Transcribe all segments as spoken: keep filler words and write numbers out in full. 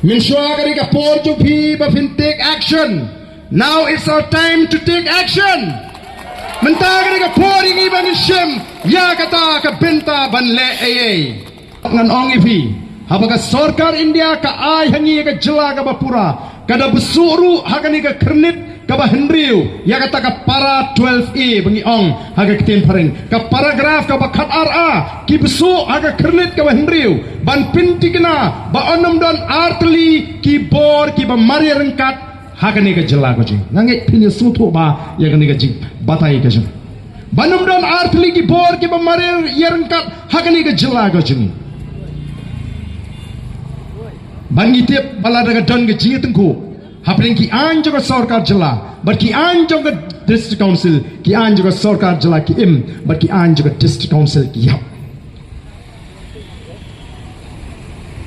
Mynshuwa ka dei ka por jong phi ba phin take action. Now it's our time to take action. Mynta ka dei ka por ïa ngi ba ngin shim ïa kata ka bynta ban leh ei ei. Ngan ong ïa phi, haba ka sorkar India ka ai ha ngi ïa ka jylla kaba pura, ka da bsuh ruh ha kane ka khyrnit kaba hynriew ïa kata ka para twelve A ba ngi ong ha ka ktien phareng, ka paragraph kaba khatar A, ki bsuh ha ka khyrnit kaba hynriew ban pyntikna ba un ym don artylli ki bor kiba mar ïaryngkat ha kane ka jylla ka jong ngi. Nga ngeit phin ïa sngewthuh ba ïa kane ka jingbatai ka jong ngi. Ban ym don artylli ki bor kiba mar ïaryngkat ha kane ka jylla ka jong ngi. Ban ngi tip ba lada ka don ka jingïatyngkhuh hapdeng ki aiñ jong ka sorkar jylla bad ki aiñ jong ka district council, ki aiñ jong ka sorkar jylla ki im bad ki aiñ jong ka district council ki ïap.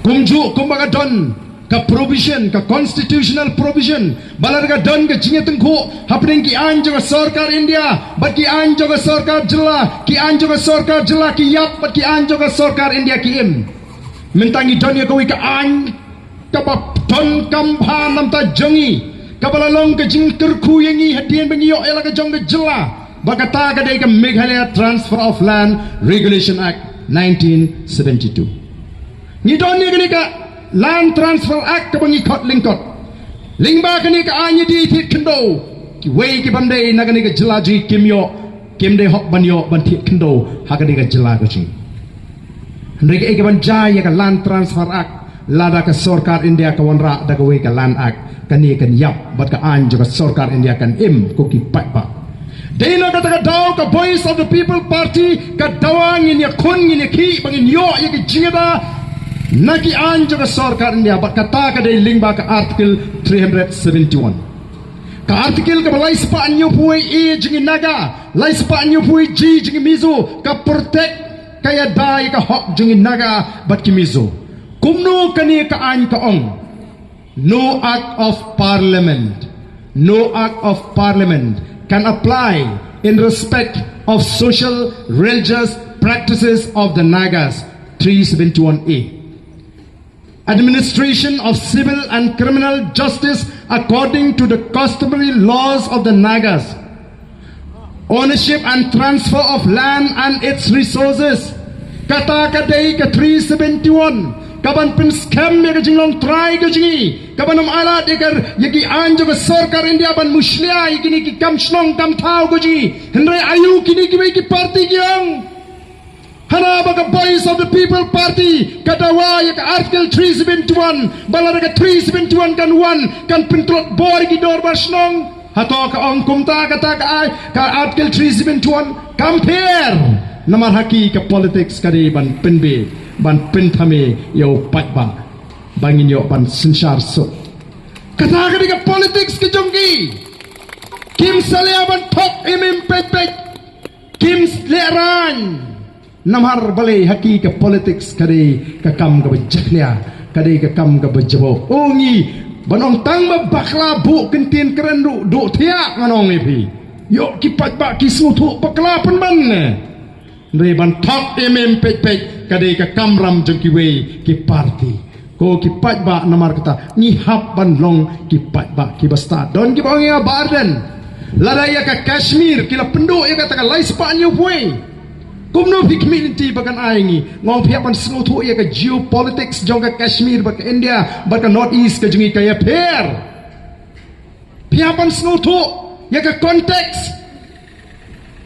Kumjuh kumba ka don ka provision, ka constitutional provision, ba lada ka don ka jingïatyngkhuh hapdeng ki aiñ jong ka sorkar India bad ki aiñ jong ka sorkar jylla, ki aiñ jong ka sorkar jylla ki ïap bad ki aiñ jong ka sorkar India ki im. Mynta ngi don ïa kawei ka aiñ kaba donkam bha namar jong ngi, kaba la long ka jingkyrkhu ïa ngi hadien ba ngi ïoh ïa la ka jong ka jylla, ba kata ka dei ka Meghalaya Transfer of Land Regulation Act nineteen seventy-two. Ngi don ïa kane ka Land Transfer Act kaba ngi khot lyngkot. Lyngba kane ka aiñ ïa dei thied khyndew, kiwei ki bym dei na kane ka jylla jong ngi kim ïoh, kim dei hok ban ïoh ban thied khyndew ha kane ka jylla ka jong ngi. Hynrei kaei kaban jia ïa ka Land Transfer Act, lada ka sorkar India ka wanrah da kawei ka Land Act, kane kan ïap bad ka aiñ jong ka sorkar India kan im, ko ki paidbah. Dei na kata ka daw ka Voice of the People Party ka dawa ngin ïakhun, ngin ïakhih ba ngin ïoh ïa ka jingïada na ki aiñ jong ka sorkar India bad kata ka dei lyngba ka Article three hundred seventy-one. Ka Article kaba lai spah hynñiewphew wei A jong ngi Naga, lai spah hynñiewphew wei G jong ngi Mizo, ka protect, ka ïada ïa ka hok jong ngi Naga bad ki Mizo. Kumno kane ka aiñ ka ong? No act of parliament, no act of parliament can apply in respect of social religious practices of the Nagas, three seventy-one A. Administration of civil and criminal justice according to the customary laws of the Nagas. Ownership and transfer of land and its resources. Kata ka dei ka three seventy-one kaban pynskhem ïa ka jinglong trai ka jong ngi, kaban ym ailad ïa ka, ïa ki aiñ jong ka sorkar India ban mushlia ïa kine ki kam shnong kam thaw ka jong ngi. Hynrei aïu kine kiwei ki party ki ong? Hana ba ka Voice of the People Party ka dawa ïa ka Article three seventy-one, ba lada ka three seventy-one kan wan, kan pyntlot bor ïa ki dorbar shnong. Hato ka ong kumta kata ka ai, ka Article three seventy-one? Kam pher. Namar ha ki ka politics ka dei ban pynbeit, ban pynthame ïa u paidbah, ba ngin ïoh ban synshar suk. Kata ka dei ka politics ka jong ki. Kim salia ban thok im im peit peit. Kim lehrain. Namar balei ha ki ka politics ka dei ka kam kaba jakhlia, ka dei ka kam kaba jaboh. O ngi, ban ong tang ba bakla buh kyntien kren ruh duh thiah, ngan ong ïa phi. Ïoh ki paidbah ki sngewthuh bakla pynban ne. Hynrei ban thok im im peit peit ka dei ka kamram jong kiwei ki party. Ko ki paidbah, namar kata ngi hap ban long ki paidbah kiba stad. Don kiba ong ïa Bah Ardent, lada ïa ka Kashmir ki la pynduh ïa kata ka lai spah hynñiewphew wei, kumno phi khmih lynti ba kan ai ngi? Nga ong phi hap ban sngewthuh ïa ka geopolitics jong ka Kashmir bad ka India bad ka North East ka jong ngi ka ïapher. Phi hap ban sngewthuh ïa ka context.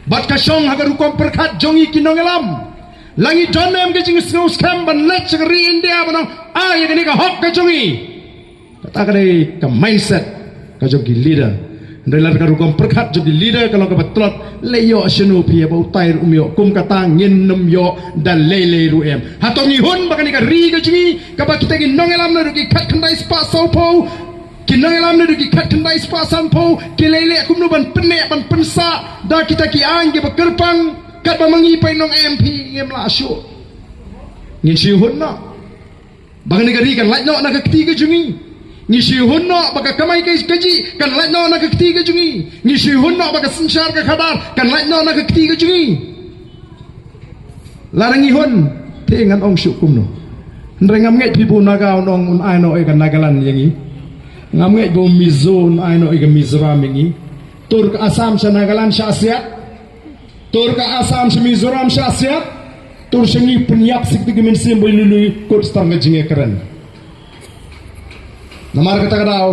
Bad ka shong ha ka rukom pyrkhat jong ngi ki nongïalam. La ngi don ne em ka jingsngewskhem ban leit sha ka ri India ban ong, ai, ïa kane ka hok ka jong ngi? Kata ka dei ka mindset ka jong ki leader. Hynrei lada ka rukom pyrkhat jong ki leader ka long kaba tlot, leit ïoh shano phi, ba utai ruh um ïoh, kum kata ngin ym ïoh da lei lei ruh em. Hato ngi hun ba kane ka ri ka jong ngi, kaba kita ki nongïalam naduh ki khatkhyndai spah sawphew, ki nongïalam naduh ki khatkhyndai spah sanphew ki leit leh kumno ban pynneh ban pynsah da kita ki aiñ kiba kyrpang, katba ma ngi peit nong M P ngim lah shuh. Ngin shu hun noh ba kane ka ri kan lait noh na ka kti ka jong ngi. Ngi shu hun noh ba ka kamai ka kajih kan lait noh na ka kti ka jong ngi. Ngi shu hun noh ba ka synshar ka khadar kan lait noh na ka kti ka jong ngi. Lada ngi hun, te ngan ong shuh kumno? Hynrei ngam ngeit phi ba u Naga un ong un ai noh ïa ka Nagaland ïa ngi. Ngam ngeit ba u Mizo un ai noh ïa ka Mizoram ïa ngi. Tur ka Assam sha Nagaland shah siat. Tur ka Assam sha Mizoram shah siat. Tur sha ngi pynïap sik da ka mynsiem ba lui lui kut stang ka jingïakren. Namar kata ka daw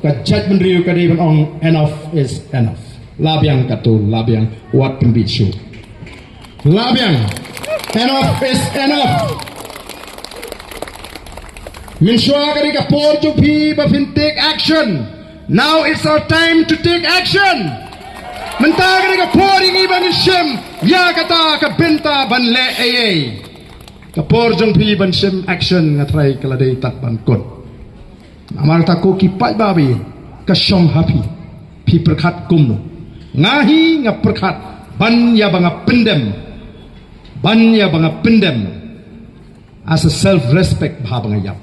ka jaitbynriew ka dei ban ong enough is enough. La biang katto, la biang, wat pynbit shuh. La biang. Enough is enough. Mynshuwa ka dei ka por jong phi ba phin take action. Now it's our time to take action. Mynta ka dei ka por ïa ngi ba ngin shim ïa kata ka bynta ban leh ei ei. Ka por jong phi ban shim action nga trai ka la dei tad ban kut. Namar kata ko ki paidbah ba ïeit, ka shong ha phi. Phi pyrkhat kumno? Nga hi nga pyrkhat ban ïa ba nga pyndem. Ban ïa ba nga pyndem. As a self respect bha ba nga ïap.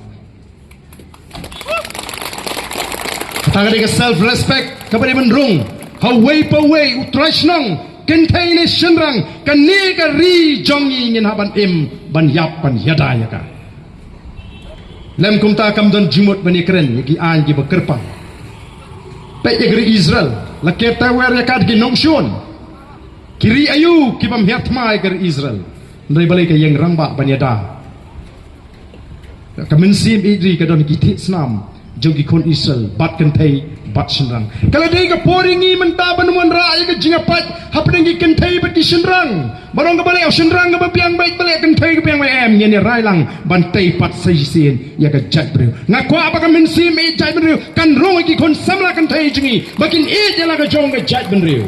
Kata ka dei ka self respect kaba dei ban rung ha uwei pa uwei u trai shnong, kynthei ne shynrang. Kane ka ri jong ngi ngin hap ban im, ban ïap, ban ïada ïa ka. Lem kumta kam don jingmut ban ïakren ïa ki aiñ kiba kyrpang. Peit ïa ka ri Israel, la ker tawer ïa ka da ki nongshun. Ki ri aïu ki bym hiar thma ïa ka ri Israel? Hynrei balei ka ïeng rangbah ban ïada? Ka mynsiem ïeit ri ka don ki thih snam jong ki khun Israel bad kynthei bad shynrang. Ka la dei ka por ïa ngi mynta ban wanrah ïa ka jingïapait hapdeng ki kynthei bad ki shynrang. Ba dang ka balei u shynrang kaba biang beit, balei kynthei ka biang beit? Em, ngin ïa rai lang ban tei pat sa shisien ïa ka jaitbynriew. Nga kwah ba ka mynsiem ïeit jaitbynriew kan rung ïa ki khun samla kynthei jong ngi ba kin ïeit ïa la ka jong ka jaitbynriew.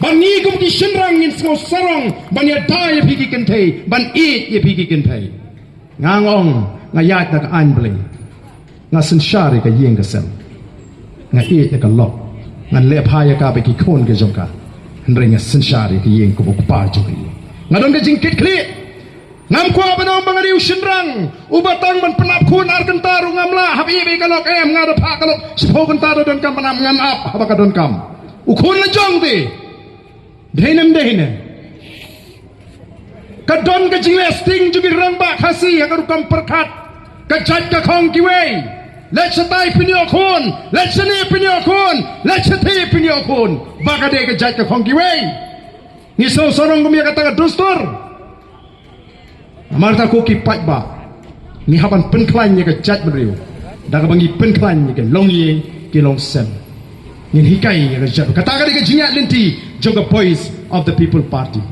Ba ngi kum ki shynrang ngin sngew sarong ban ïada ïa phi ki kynthei, ban ïeit ïa phi ki kynthei. Nga ong, nga ïaid na ka aiñ Blei. Nga synshar ïa ka ïing ka sem. Nga ïeit ïa ka lok. Ngan leh bha ïa ka bad ki khun ka jong ka. Hynrei nga synshar ïa ka ïing kum u kpa jong ka ïing. Nga don ka jingkitkhlieh. Ngam kwah ban ong ba nga dei u shynrang uba tang ban pynap khun ar kynta ruh ngam lah, hap ïeit ïa ka lok. Em, nga da phah ka lok shiphew kynta da donkam ban ap, ngan ap haba ka donkam. U khun la jong te. Dei ne em dei ne? Ka don ka jingleh sting jong ki rangbah Khasi ha ka rukom pyrkhat. Ka jait ka khong kiwei. Leit shatai pynïoh khun, leit shane pynïoh khun, leit shathie pynïoh khun. Ba ka dei ka jait ka khong kiwei. Ngi sngew sarong kum ïa kata ka dustur. Namar kata ko ki paidbah, ngi hap ban pynkhlaiñ ïa ka jaitbynriew da kaba ngi pynkhlaiñ ïa ki longïing ki longsem. Ngin hikai ïa ka jait. Kata ka dei ka jingïaid lynti jong ka Voice of the People Party.